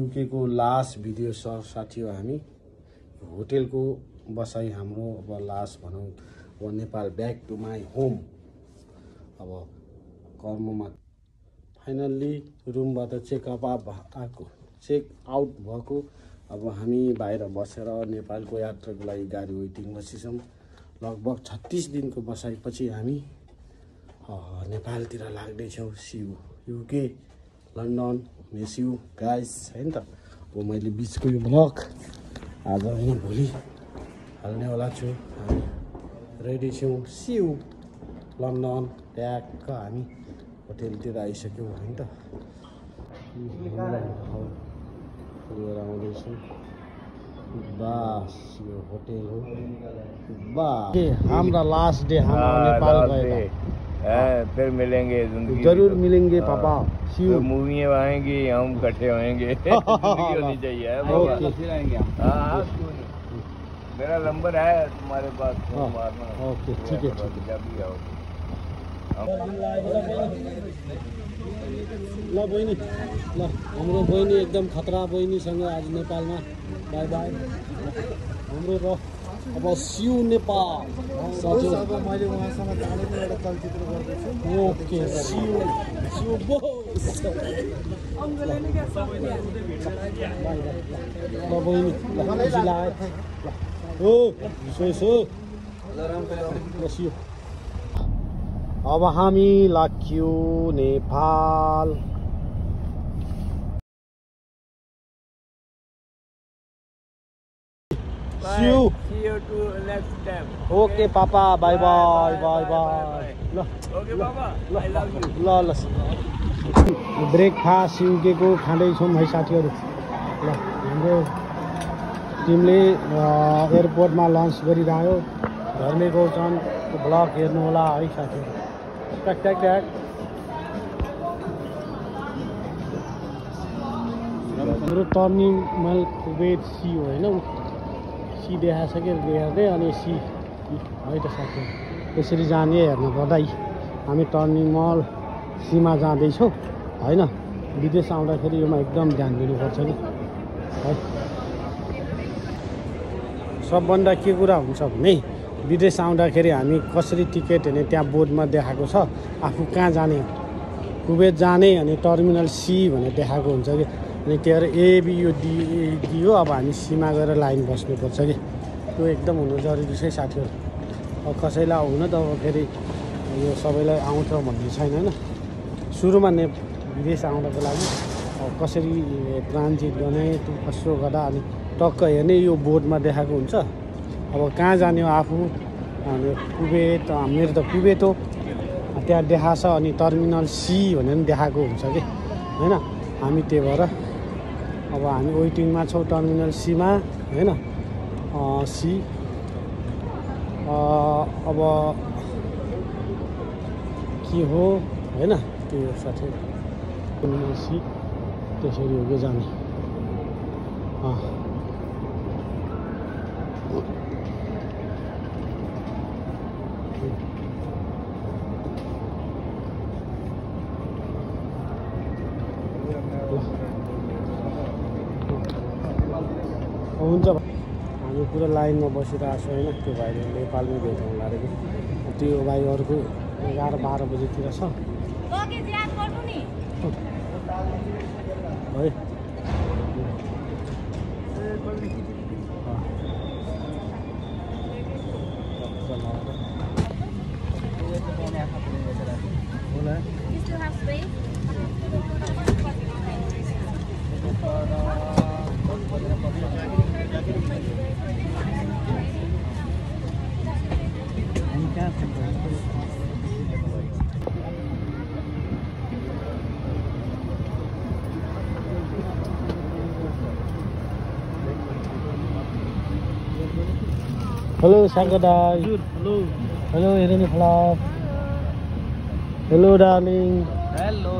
UK को last video साथी हो। हामी होटेलको बसाई हाम्रो अब लास्ट भनौँ अब Nepal back to my home. अब कर्ममा फाइनल्ली रुमबाट चेक आउट भएको। अब हामी बाहिर बसेर नेपालको यात्राको लागि गाडी वेटिङ बसिछौँ। लगभग 36 दिनको बसाइपछि हामी नेपालतिर लाग्दैछौँ। See you UK London miss you guys हैन त। अब मैले बिचको यो ब्लग आज हैन भोलि हाल्नेवाला छु। हामी रेडी छौँ। सियु लन्डन ट्याक्क हामी होटेलतिर आइसक्यौँ हैन त। आउँदैछौँ बस यो होटेल हो बस। हमारा लास्ट डे हाम्रो नेपाल गए फिर मिलेंगे जिंदगी जरूर मिलेंगे पापा। तो मूवियाँ आएंगी हम इकट्ठे होंगे होनी चाहिए। हाँ मेरा नंबर है तुम्हारे पास। ओके ठीक है ठीक है। जब भी आओ ल बहिनी ल हाम्रो बहिनी एकदम खतरा बहिनीसँग आज नेपालमा बाई बाई हाम्रो र अब सियु नेपाल। अब मैले उहाँसँग जाने एउटा चलचित्र गर्दैछु। ओके सियु सियु ल बहिनी ल खुसी लाग्यो। ओ सो ल सियु। अब हामी लाग्यो Nepal. See you to next time. Okay papa by by by by. ल Okay papa I love you. ल ल ब्रेकफास्ट युकेको खाँदैछौँ है साथीहरू। ल हाम्रो टिमले एयरपोर्टमा लन्च गरिरह्यो। धर्मे गौतमको ब्लग हेर्नु होला है साथीहरू। ट्याक ट्याक ट्याक। हाम्रो टर्मिनल कुवेत सी हो होइन सी देखाएको छ कि हेर्दै अनि सी है त साथीहरू। यसरी जाने हेर्नु पर्दा हामी टर्मिनल सीमा जाँदैछौँ होइन। विदेश आउँदाखेरि योमा एकदम ध्यान दिनुपर्छ कि है। सबभन्दा के कुरा हुन्छ भने विदेश आउँदाखेरि हामी कसरी टिकट हेर्ने त्यहाँ बोर्डमा देखाएको छ आफू कहाँ जाने कुवेत जाने अनि टर्मिनल सी भनेर देखाएको हुन्छ कि। अनि त्यहाँ एबी यो डी हो। अब हामी सीमा गएर लाइन बस्नुपर्छ कि त्यो एकदम हुनु जरुरी छ साथीहरू। अब कसैलाई हुन त अब फेरि यो सबैलाई आउँछ भन्ने छैन होइन। सुरुमा विदेश आउनको लागि अब कसरी ट्रान्जिट गर्ने त्यो कसो गर्दा अनि टक्क हेर्ने यो बोर्डमा देखाएको हुन्छ। अब कहाँ जाने हो आफू अनि कुवेत मेरो त कुवेत हो त्यहाँ देखाएको छ। अनि टर्मिनल सी भनेर पनि देखाएको हुन्छ कि होइन। हामी त्यही भएर अब हामी वेटिङमा छौँ टर्मिनल सीमा होइन। सी अब के हो होइन त्यो साथी टर्मिनल सी त्यसरी हो कि जाने। हुन्छ हामी पुरा लाइनमा बसिरहेको छौँ होइन। त्यो भाइले नेपालमै भेटौँ होला अरे कि त्यो भाइ अर्को 11-12 बजीतिर छ है। Hello Sagadai. Hello. Hello Irene Flop. Hello darling. Hello.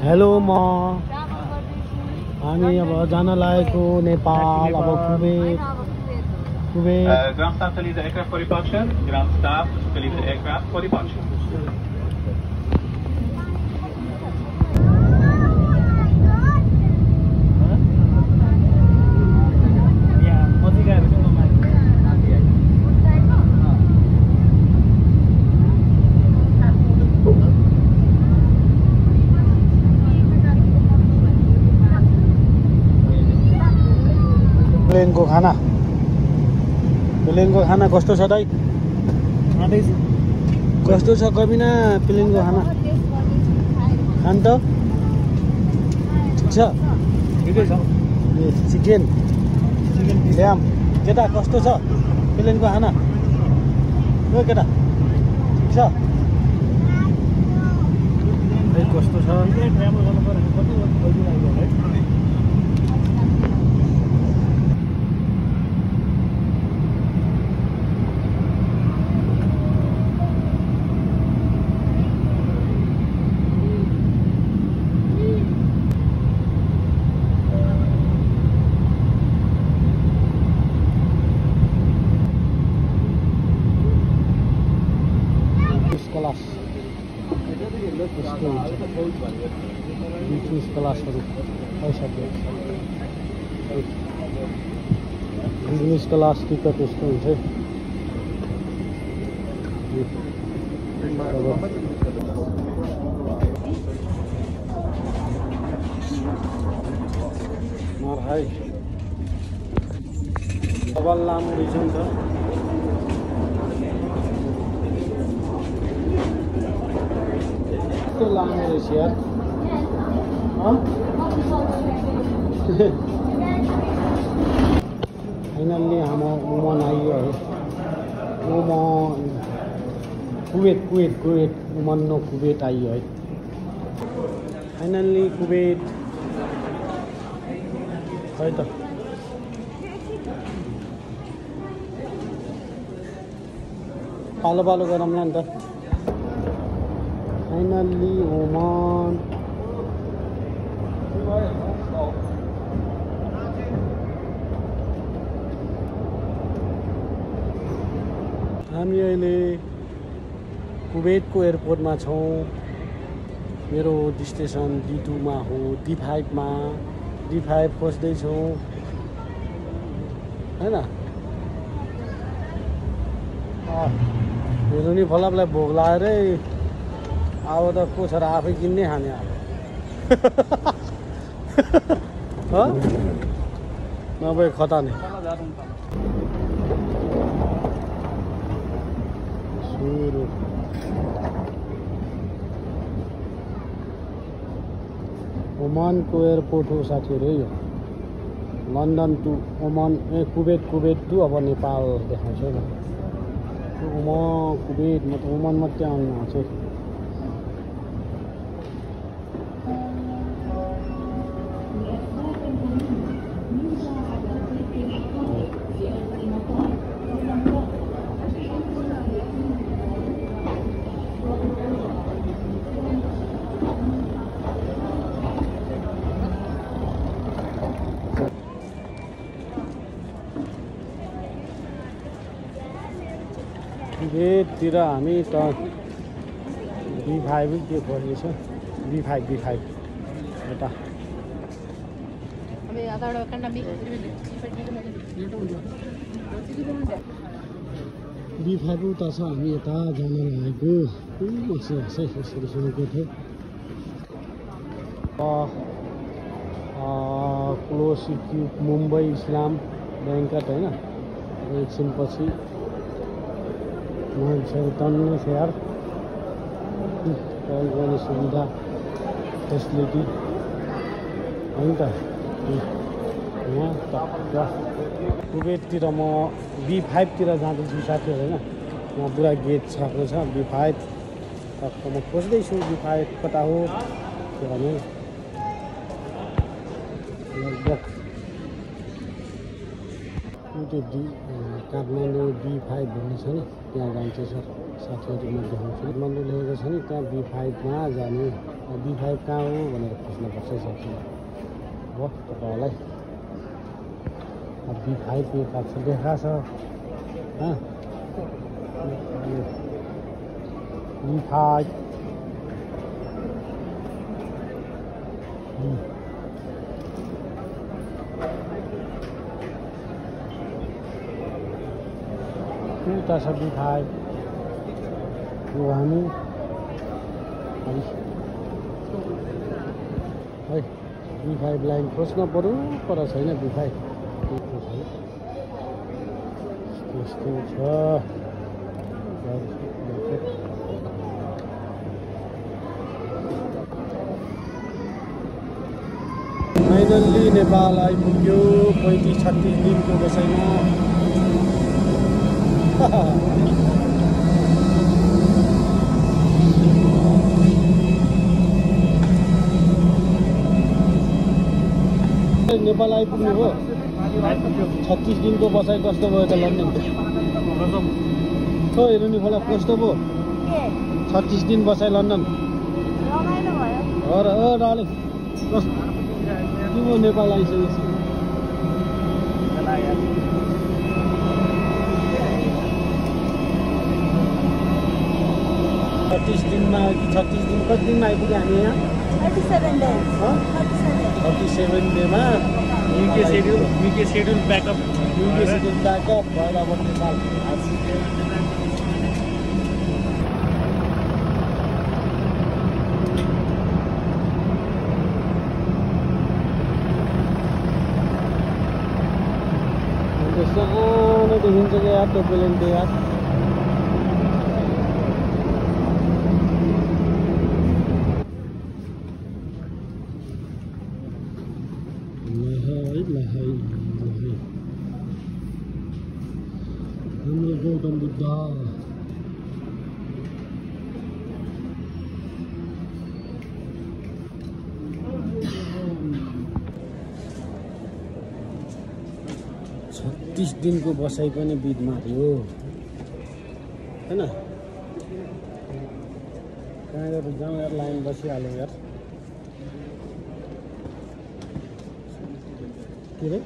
Hello ma. हामी अब जान लागेको नेपाल अब Kuwait. Ground staff to leave the aircraft for departure. Ground staff to leave the aircraft for departure. प्लेनको खाना कस्तो छ दाइ कस्तो छ कविना प्लेनको खाना खान त ठिक छ चिकन ल्याम केटा कस्तो छ प्लेनको खाना हो केटा ठिक छ कस्तो छ बिजनेस क्लासहरू पैसाको बिजनेस क्लास टिकट यस्तो हुन्छ भाइ डबल लामो रहेछ नि त कस्तो लामो रहेछ यार फाइनल्ली हाम्रो ओमान आइयो है Oman Kuwait Oman no Kuwait आइयो है फाइनल्ली कुवेत खै त पालो गरौँला नि त फाइनल्ली ओमान हामी अहिले कुवेतको एयरपोर्टमा छौँ मेरो डेस्टिनेसन D2 मा हो D5 मा D5 खोज्दैछौँ हैन हेर्नु नि फलापलाई भोक लागेरै अब त को छ र आफै किन्ने खाने अब नभए खता नि ओमानको एयरपोर्ट हो साथीहरू यो London to Oman Kuwait to अब नेपाल देखाउँछ नि कुवेत म त ओमान मात्रै आउनु आउँछ कुवेततिर हामी त B5 के खोज्दैछ B5 यता B5 उता छ हामी यता जान लागेको यसरी सुनेको थियो क्लोज क्युब मुम्बई इस्लाम ब्याङ्कट होइन एकछिनपछि मान्छेहरू तन्नु छ यार कल गर्ने सुविधा फेसिलिटी होइन त यहाँ कुवेततिर म B5 तिर जाँदैछु साथीहरू होइन यहाँ पुरा गेट छाएको छ B5 टक्क म खोज्दैछु B5 कता हो के भने लगभग त्यो काठमाडौँ B5 भन्ने छ नि त्यहाँ जान्छ सर साथीहरू म देखाउँछु काठमाडौँ लेखेको छ नि त्यहाँ B5 मा जाने B5 कहाँ हो भनेर खोज्नुपर्छ साथीहरू हो तपाईँहरूलाई B5 काट्छु देखाएको छ B5 उता छ B5 यो हामी है B5 लाइन खोज्न पर्यो पर छैन B5 त्यस्तो छ फाइनल्ली नेपाल आइपुग्यो 35-36 दिनको बसाइमा नेपाल आइपुग्नु हो 36 दिनको बसाइ कस्तो भयो त लन्डनको हेर्नु नि खोला कस्तो भयो 36 दिन बसाइ लन्डन हो र डार्लिङ के भयो नेपाल आइसकेपछि 36 दिनमा 36 दिन कति दिनमा आइपुग्यो हामी यहाँ 37 days. 37 डेमा UK schedule backup. भएर अब नेपाल सानो देखिन्छ कि यार त्यो प्लेन त्यो यार हाम्रो गौतम बुद्ध 36 दिनको बसाइ पनि बिचमा थियो हैन कहाँ गएर जाउँ यार लाइन बसिहाल्यो यार के रे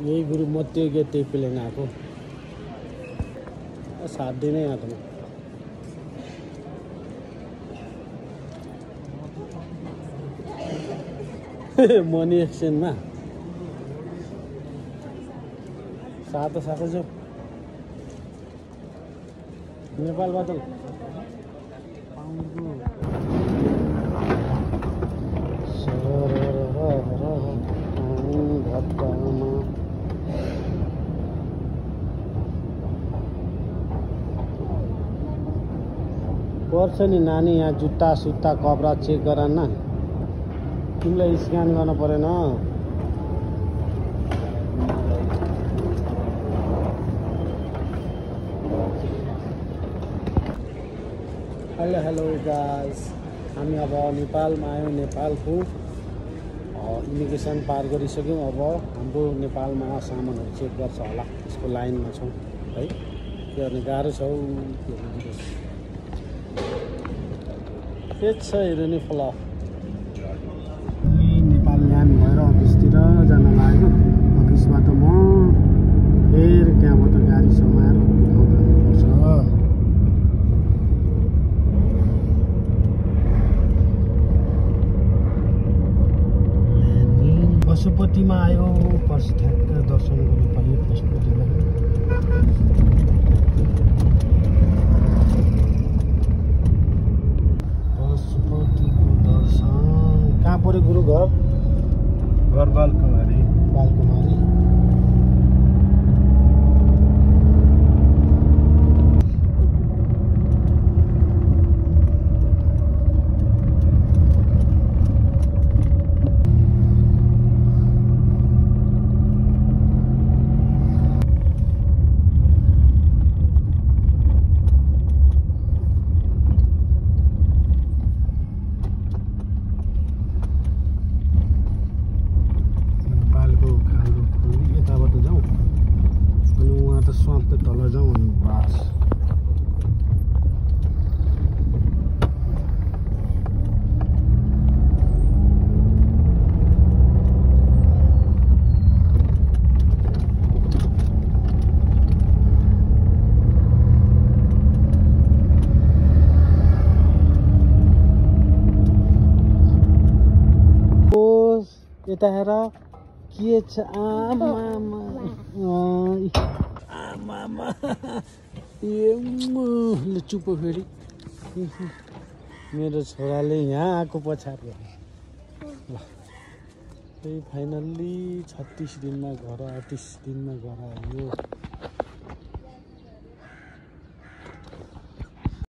यही गुरु मध्य गयो त्यही प्लेन आएको सात दिनै आएको मनी एक्सचेन्जमा सातो जाऊ नेपालबाट पर्छ नि नानी यहाँ जुत्ता सुत्ता कपडा चेक गरान्न तिमीलाई स्क्यान गर्न परेन हेलो गाइस हामी अब नेपालमा आयौँ नेपालको इमिग्रेसन पार गरिसक्यौँ अब हाम्रो नेपालमा सामानहरू चेक गर्छ होला त्यसको लाइनमा छौँ है के गर्ने गाह्रो छ के छ हेर्नु नि फला नेपाल ल्यान्ड भएर अफिसतिर जान लाग्यो अफिसबाट म फेरि त्यहाँबाट गाडी समाएर गाउँ जानुपर्छ पशुपतिमा आयो पर्सि ठ्याक्क दर्शन गर्नु पर्यो पशुपतिमा पशुपतिको दर्शन कहाँ पऱ्यो गुरु घर बालकुमारी यता हेर के छ आमा ए चुप फेरि मेरो छोराले यहाँ आएको पछाडि ल त्यही फाइनल्ली 36 दिनमा घर 38 दिनमा घर आयो।